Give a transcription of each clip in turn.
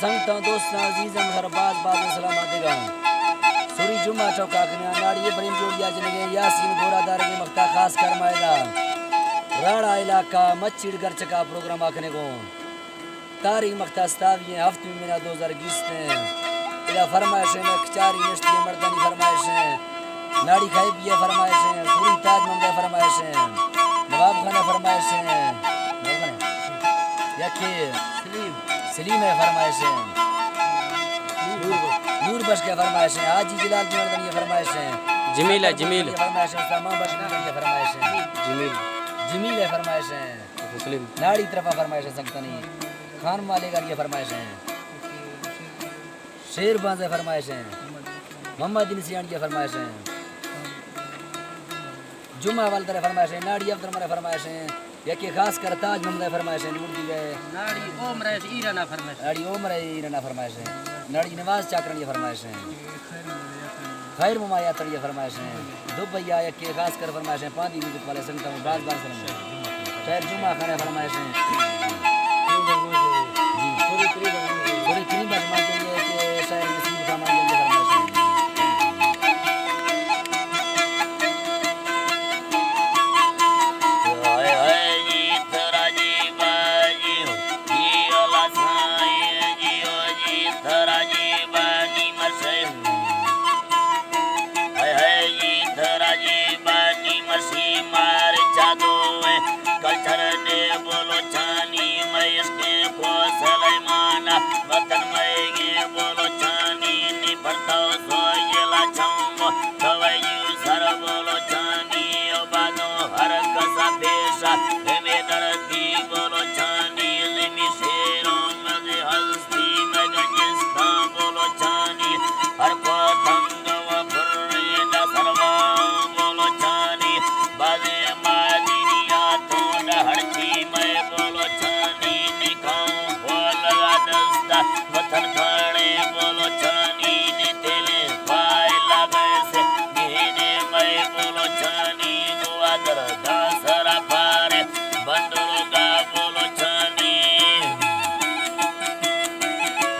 سنگتاں، دوستاں، عزیزاں، شر باز باز سلام آتگاں۔ سوری جمعہ چوکا کنیا ناڑی ابراہیم جوڑیا جنگے یاسین گورا دارگے مختا خاص کر مائدا۔ راڑا علاقہ مچیڑ گرچکا پروگرام آکھنے گوں۔ تاریخ مختا ستاوی ہیں، ہفتمی مینا دو ہزار گیست ہیں۔ ادا فرمائش ہیں، کچاری نشتی مردانی فرمائش ہیں۔ ناڑی خیبی ءِ فرمائش ہیں، سوری تاج محمد ءِ فرمائش ہیں، نواب خان ءِ فرمائش ہیں، نواب خان ءِ، یکے سلیم۔ سلیم ءِ فرمائش ہیں، نور بخش۔ نور بخش ءِ فرمائش ہیں، حاجی جلال دیوان ءِ فرمائش ہیں، جمیل ءِ، جمیل۔ فرمائش ہیں، سامان بخش ءِ فرمائش ہیں، جمیل۔ جمیل ءِ فرمائش ہیں۔ سلیم۔ ناڑی طرفا فرمائش ہیں سنگتانی، خان مالک ءِ فرمائش ہیں۔ شیر بانز ءِ فرمائش ہیں۔ محمد دین سیانی ءِ فرمائش ہیں۔ جمعہ والدر ءِ فرمائش ہیں۔ ناڑی عبدالرحمن ءِ فرمائش ہیں۔ یکے خاص کر تاج محمد ءِ فرمائش ہیں۔ نور دی گئے۔ ناڑی عمر ءِ ایران ءِ فرمائش۔ ناڑی عمر ءِ ایران ءِ فرمائش ہیں۔ ناڑی نواز چاکرانی ءِ فرمائش ہیں۔ خیر مما یاتڑی ءِ فرمائش ہیں۔ دبئی ءَ یکے خاص کر فرمائش ہیں۔ پاندی میوزک والے سنگتاں باز باز سلام۔ شاعر جمعہ خان ءِ فرمائش ہیں۔ جی۔ تھوڑی کریم بخش مان چاہیے کہ شاعر نصیب خان مان چاہیے فرمائش ہیں۔ ہائے ہائے جی تھرا جی باجی، جی اولا سائیں، جی او جی تھرا جی بانی مسے۔ ہائے ہائے جی تھرا جی بانی مسی مار چادو ہے۔ کلچر دے بولوچانی میں عشق کو سلیمان۔ وطن میں گے بولوچانی نی پرتو سوئے لا چمو۔ توئی سر بولوچانی او بادو ہر کسا پیشا۔ ہمیں دردی بولوچانی زمین شیروں مزے ہستی میں گنجستان بولوچانی۔ ہر کو تنگ و پرین سروا بولوچانی، بازیں مادینیاتوں ڈا ہرچی مئے بولوچانی نکاؤں بولگا دستا وطن کھڑے بولوچانی نتیلے پائے لگے سے گہنے مئے بولوچانی گوادر داسرا پارے بندرگا بولوچانی۔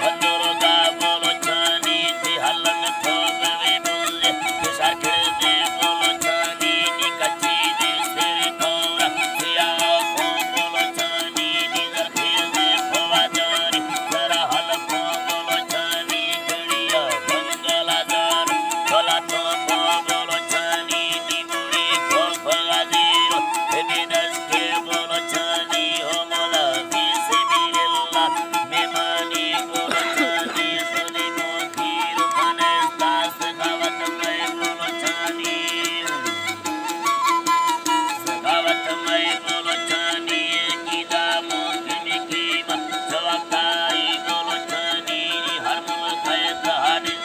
بندرگا بولوچانی تی ہلن تھوک وی بوزے، پشار کھڑے بولوچانی نی کچی دی سری کورا، سیاہ کھوں بولوچانی نی زرخیزے پھوادانی، سرا ہل کھوں بولوچانی کڑیا بنگلہ دار، بلا تو کھوں بولوچانی نی بوڑی کھوں پھوادیرو، بی دس کے بولوچانی ہو مولا فی سبیل اللہ، مہمانی بولوچانی، سدی موتی رکن استاس سخاوت مئے بولوچانی، سخاوت مئے بولوچانی، ایدا موسم قیمت سوکائی بولوچانی، ہر ملک ہے تہانی